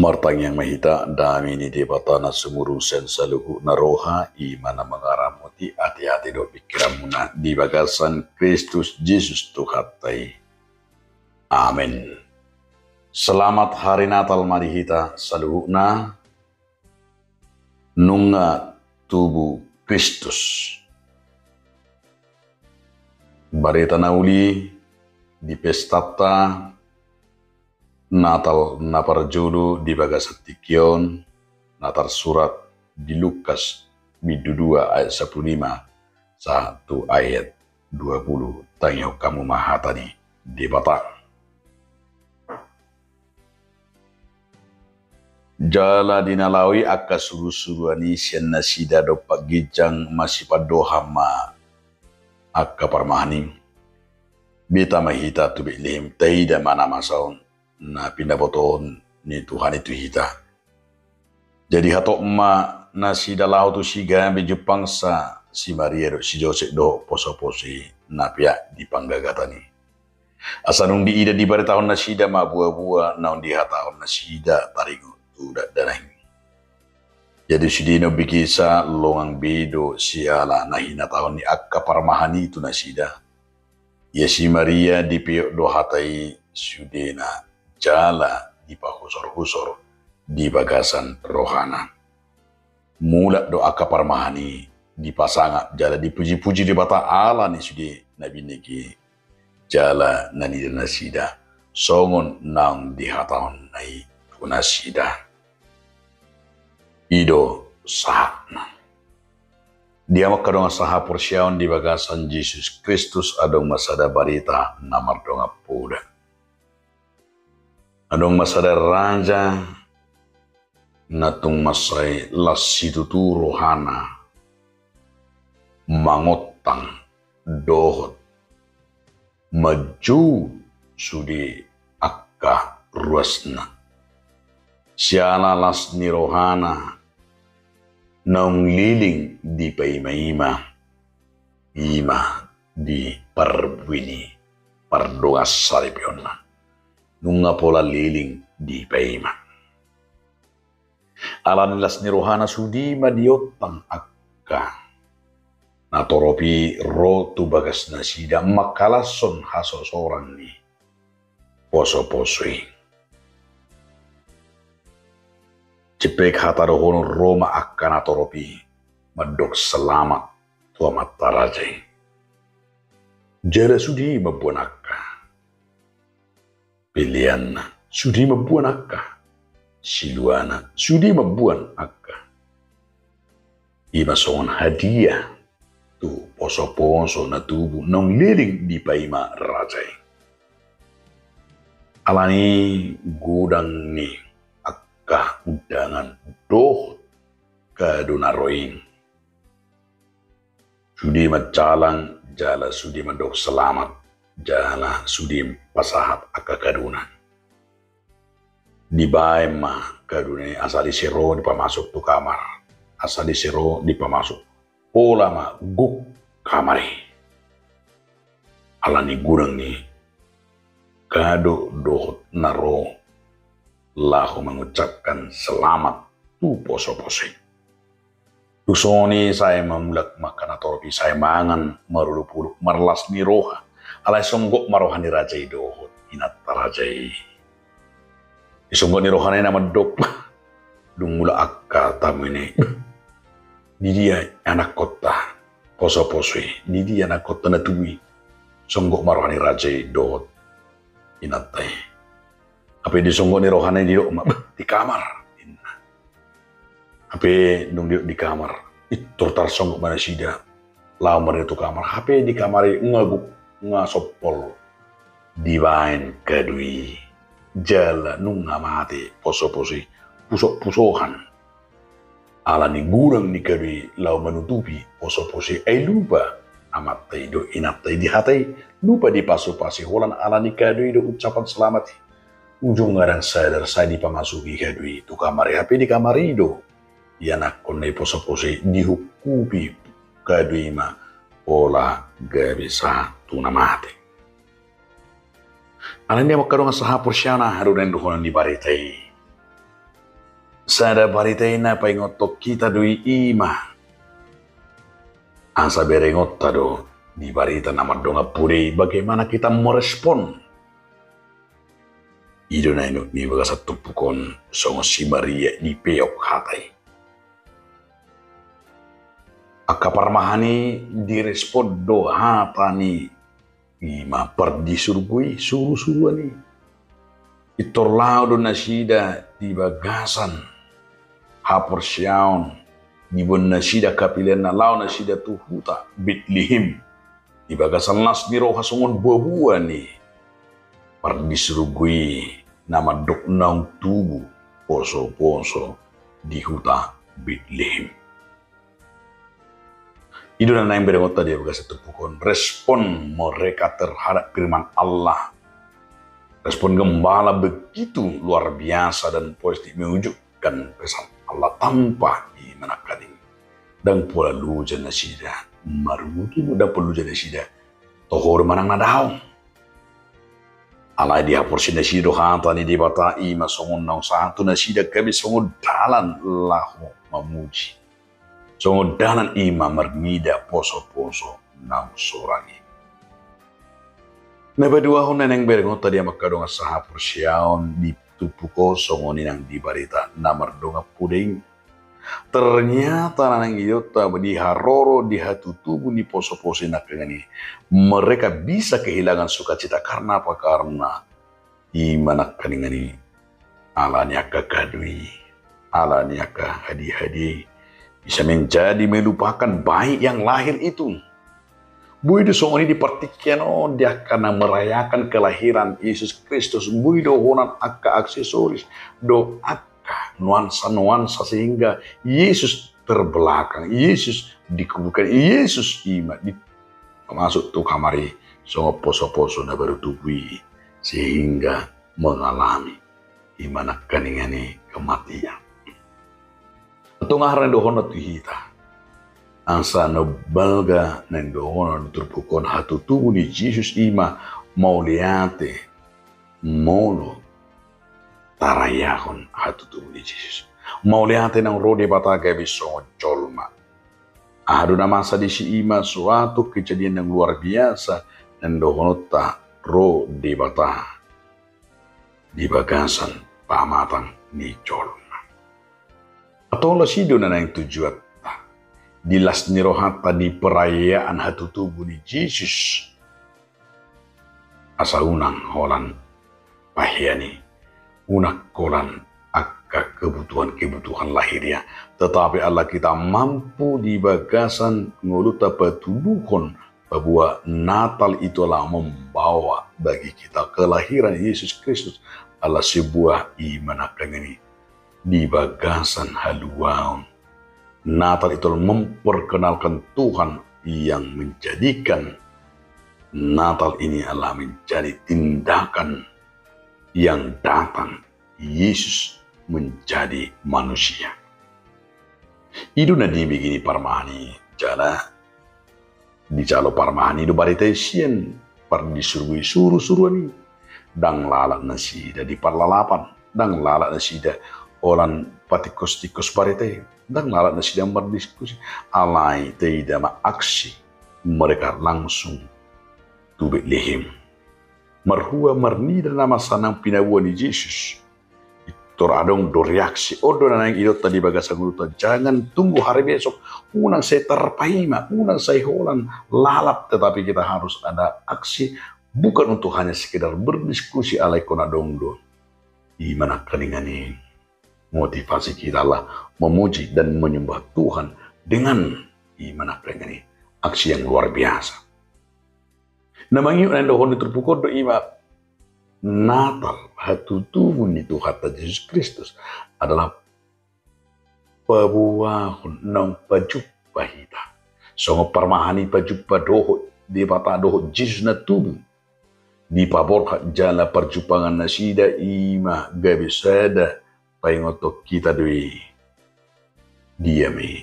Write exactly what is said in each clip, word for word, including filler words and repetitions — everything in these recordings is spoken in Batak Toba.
Martangiang ma hita. Dame ni Debata na sumurung sian saluhutna roha, i ma na mangaramoti ateate dohot pingkiranmuna di bagasan Kristus Jesus Tuhanta i. Amen. Selamat Hari Natal ma di hita saluhutna. Nunga tubu Kristus. Barita na uli di pestanta Natal na parjolo di bagasan tingki on, na tarsurat di Lukas bindu dua ayat sampulu lima sahat tu ayat dua pulu. Tangihon hamu ma hata ni Debata. Jala di na laho i angka surusuruan i sian nasida dompak ginjang masipandohan ma angka parmahan i. Beta ma hita tu Betlehem, taida ma na masa on na pinabotohon ni Tuhan i tu hita. Jadi hatop ma nasida laho tusi gabe jumpangsa si Maria dohot si Josep dohot posoposo i na peak di panggagatan i. Asa dung diida dibaritahon nasida ma buabua naung dihatahon nasida taringot tu dakdanak i. Jadi sude na umbegesa longang be do siala na hinatahon ni angka parmahan i tu nasida. Ia si Maria dipeop do hata i sudena jala dipahusorhusor di bagasan rohana. Mulak do angka parmahan i dipasangap jala dipujipuji Debata ala ni sude na binege i, jala na nida nasida songon naung dihatahonna i tu nasida. I do sahatna. Di hamu angka dongan sahaporseaon di bagasan Jesus Kristus, adong ma sada barita na mardongan poda. Adong ma sada raja na tung mansai las situtu rohana mangontang dohot manjou sude angka ruasna. Siala las ni rohana naung leleng dipaimaima, i ma di parbue ni pardongansaripeonna. Nunga pola leleng dipaima. Ala ni las ni rohana sude ma diontang angka natorop i ro tu bagas nasida mangkalashon hasosoran ni posoposo i. Jempek hata dohonon, ro ma angka natorop i mandok selamat tu amanta raja i. Jala sude mamboan angka peleanna, sude mamboan angka siluana, sude mamboan angka i ma songon hadiah tu posoposo na tubu naung leleng dipaima raja i. Ala ni godang ni angka undangan dohot kado na ro i, sude manjalang jala sude mandok selamat jala sude pasahat angka kadona. Dibaen ma kadona i, asa disi ro dipamasuk tu kamar, asa disi ro dipamasuk, pola ma gok kamar i. Ala ni godang ni kado dohot na ro laho mangucapkan selamat tu posoposo i. Dung songon i sai ma mulak ma angka natorop i, sai mangan marolopolop marlas ni roha. Alai songgop ma roha ni raja i dohot inanta raja i. Disonggop ni rohana i na mandok, dung mulak angka tamu i, di dia anakkonta posoposo i, di dia anakkonta na tubu i? Songgop ma roha ni raja i dohot inanta i. Hape disonggop ni rohana i, didok ma, bah, di kamar, ninna. Hape dung didok di kamar, pintor tarsonggop ma nasida laho marnida tu kamar. Hape di kamar i nunga gok, nunga sompol dibaen kado i. Jala nunga mate posoposo i pusokpusohan. Ala ni godang ni kado i laho manutupi posoposo i, ai lupa amanta i dohot inanta i di hata i, lupa dipasupasi holan ala ni kado i dohot ucapan selamat i. Ujungna ndang sadar sai dipamasuki kado i tu kamar i. Hape di kamar i do ianakkonna i posoposo i, dihungkupi kado i ma pola gabe sahat tu na mate. Alani i, angka dongan sahaporseaon, aha do na dohonon ni barita i? Sada barita i na paingothon hita do i, i ma asa berengonta do di barita na mardongan poda i, bagaimana kita merespon. I do na ingot ni bagasan turpuk on, songon si Maria dipeop hata i. Angka parmahan i direspon do hata ni i ma pardisurgo i, surusuruan i. Pintor laho do nasida di bagasan haporseaon, diboan nasida hapileanna, laho nasida tu huta Betlehem di bagasan las ni roha songon buabua ni pardisurgo i na mandok naung tubu posoposo di huta Betlehem. I do na naeng berengonta di bagasan turpuk on, respon mereka terhadap firman Allah. Respon gembala begitu luar biasa dan pasti mewujudkan pesan Allah tanpa i manangkaning. Ndang pola loja nasida marungutungut, ndang pola loja nasida toho do manang na daong. Alai dihaporseai nasida do hata ni Debata, i ma songon naung sahat tu nasida gabe songon dalan laho mamuji. Songon dalan i ma marnida posoposo naung sorang i. Na paduahon na naeng berengonta di hamu angka dongan sahaporseaon, di turpuk on songon i nang di barita na mardongan poda i. Ternyata na naeng idaonta di haroro, di hatutubu ni posoposo i nangkaningan i, mereka bisa kehilangan sukacita. Karna apa? Karna i ma nangkaningan i, ala ni angka kado i, ala ni angka hadiahadiah i, bisa menjadi melupakan bayi yang lahir itu. Boi do songon i di partingkian on, di angka na merayakan kelahiran Yesus Kristus, boi do holan angka aksesoris dohot angka nuansa-nuansa sehingga Yesus terbelakang, Yesus dikuburkan, Yesus i ma di masuk tu kamar i songon posoposo na baru tubu i, sehingga mengalami i ma nangkaningan i kematian. Antong aha na naeng dohonon tu hita? Asa na balga na naeng dohonon di turpuk on hatutubu ni Jesus i ma mauliate molo tarayahon hatutubu ni Jesus. Mauliate naung ro Debata gabe songon jolma. Aha do na masa disi? I ma suatu kejadian yang luar biasa na naeng dohononta, ro Debata di bagasan pamatang ni jolma. Antong las i do na naeng tujuanta, di las ni rohanta di perayaan hatutubu ni Jesus. Asa unang holan pahean i, unang holan angka kebutuhan-kebutuhan lahiriah, tetapi ala kita mampu di bagasan ngolunta patuduhon bahwa Natal itu adalah membawa bagi kita kelahiran Yesus Kristus adalah sebuah i ma nangkaningan i di bagasan haluaon. Natal itu memperkenalkan Tuhan yang menjadikan Natal ini adalah menjadi tindakan yang datang Yesus menjadi manusia. I do na dibege ni parmahan i, jala dijalo parmahan i do barita i sian pardisurgo i, surusuruan i. Ndang lalap nasida di parlalapan, ndang lalap nasida holan patingkostingkos barita i, ndang lalap nasida mardiskusi. Alai taida ma aksi, mereka langsung tu Betlehem. Marhua marnida na masa naung pinaboa ni Jesus, pintor adong do reaksi. On do na naeng idaonta di bagasan ngolunta, jangan tunggu hari besok, unang sai tarpaima, unang sai holan lalap, tetapi kita harus ada aksi, bukan untuk hanya sekedar berdiskusi, alai ingkon adong do i ma nangkaningan i motivasi kita adalah memuji dan menyembah Tuhan dengan i ma nangkaningan i aksi yang luar biasa. Na mangihut na naeng dohonon ni turpuk on do i ma Natal, hatutubu ni Tuhanta Jesus Kristus, adalah paboahon naung pajumpa hita. Songon parmahan i pajumpa dohot Debata dohot Jesus na tubu. Dipaborhat jala parjumpangan nasida i ma gabe sada paingothon hita do i. Dia ma i?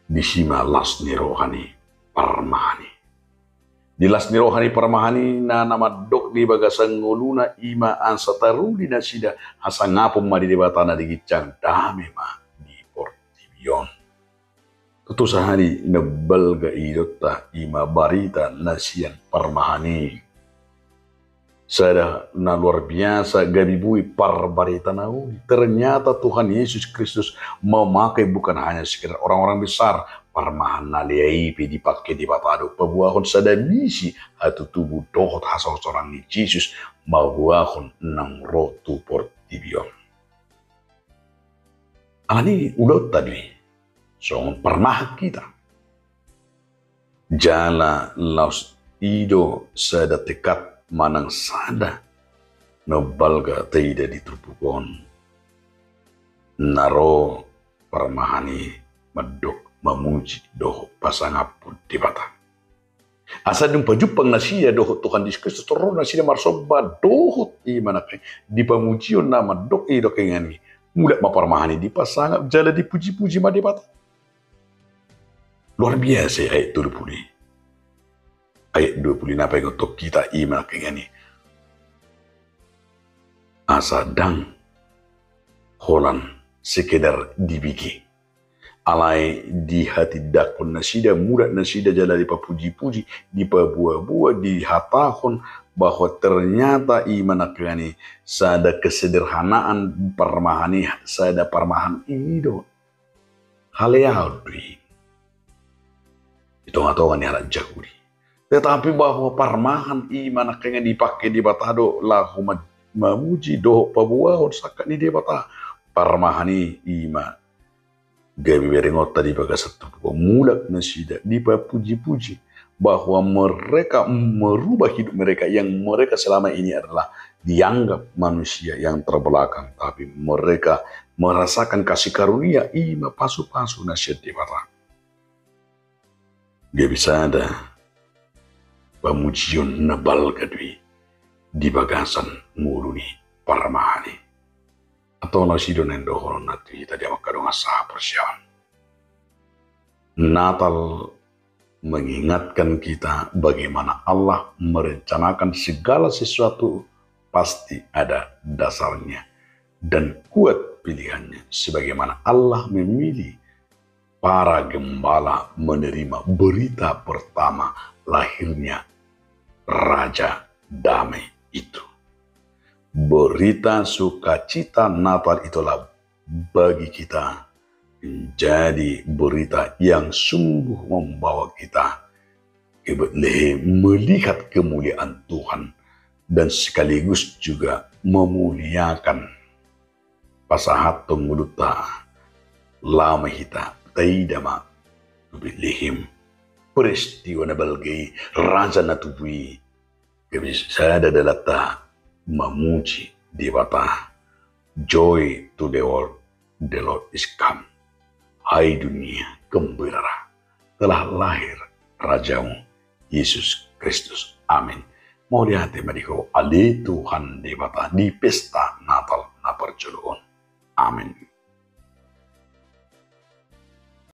Disi ma las ni roha ni parmahan i. Di las ni roha ni parmahan i na, na mandok di bagasan ngoluna, i ma asa taruli nasida hasangapon ma di Debata na di ginjang, dame ma di portibi on. Tutu sahali na balga idonta i ma barita na sian parmahan i. Sada na luar biasa gabe boi parbarita na uli. Ternyata Tuhan Yesus Kristus memakai bukan hanya sekedar orang-orang besar, parmahan na lea i pe dipake Debata do paboahon sada misi hatutubu dohot hasosorang ni Jesus mamboahon naung ro tu portibi on. Alani ulaonta do i songon parmahan hita. Jala laos i do sada tekad manang sada na balga taida di turpuk on, na ro parmahan i mandok mamuji dohot pasangaphon Debata. Asa dung pajumpang nasida dohot Tuhan Jesus Kristus, ro nasida marsomba dohot i ma nangkaningan di pamujion na mandok i dohot nangkaningan i, mulak ma parmahan i dipasangap jala dipujipuji ma Debata. Luar biasa i ayat tolu pulu i. Ayat dua pulu i na paingothon hita i ma nangkaningan i. Asa ndang holan sekedar dibege. Alai dihatindangkon nasida, mulak nasida jala dipapujipuji, dipaboaboa, dihatahon bahwa ternyata i ma nangkaningan i sada kesederhanaan parmahan i, sada parmahan i do haleaon do i di tongatonga ni halak Jahudi. Tetapi bahwa parmahan i ma nangkaningan i dipake Debata do laho ma-, mamuji dohot paboahon sangkap ni Debata. Parmahan i, i ma gabe berengonta di bagasan turpuk on, mulak nasida dipapujipuji bahwa mereka merubah hidup mereka yang mereka selama ini adalah dianggap manusia yang terbelakang, tapi mereka merasakan kasih karunia, i ma pasupasu na sian Debata. Gabe sada pamujion na balga do i di bagasan ngolu ni parmahan i. Antong laos i do na nidohononna tu hita di amang dongan sahaporseaon. Natal mengingatkan kita bagaimana Allah merencanakan segala sesuatu pasti ada dasarnya dan kuat pilihannya, sebagaimana Allah memilih para gembala menerima berita pertama lahirnya Raja Damai itu. Berita sukacita Natal itulah bagi kita menjadi berita yang sungguh membawa kita ke Betlehem, melihat kemuliaan Tuhan, dan sekaligus juga memuliakan pasahathon ngolunta. Laho ma hita taida ma tu Betlehem peristiwa na balga i, raja na tubu i. Gabe sada dalanta mamuji Debata. Joy to the world, the Lord is come. Hai dunia, gembiralah, telah lahir Rajamu, Yesus Kristus. Amin. Mauliate ma di Ho ale Tuhan Debata di pesta Natal na parjolo on. Amin.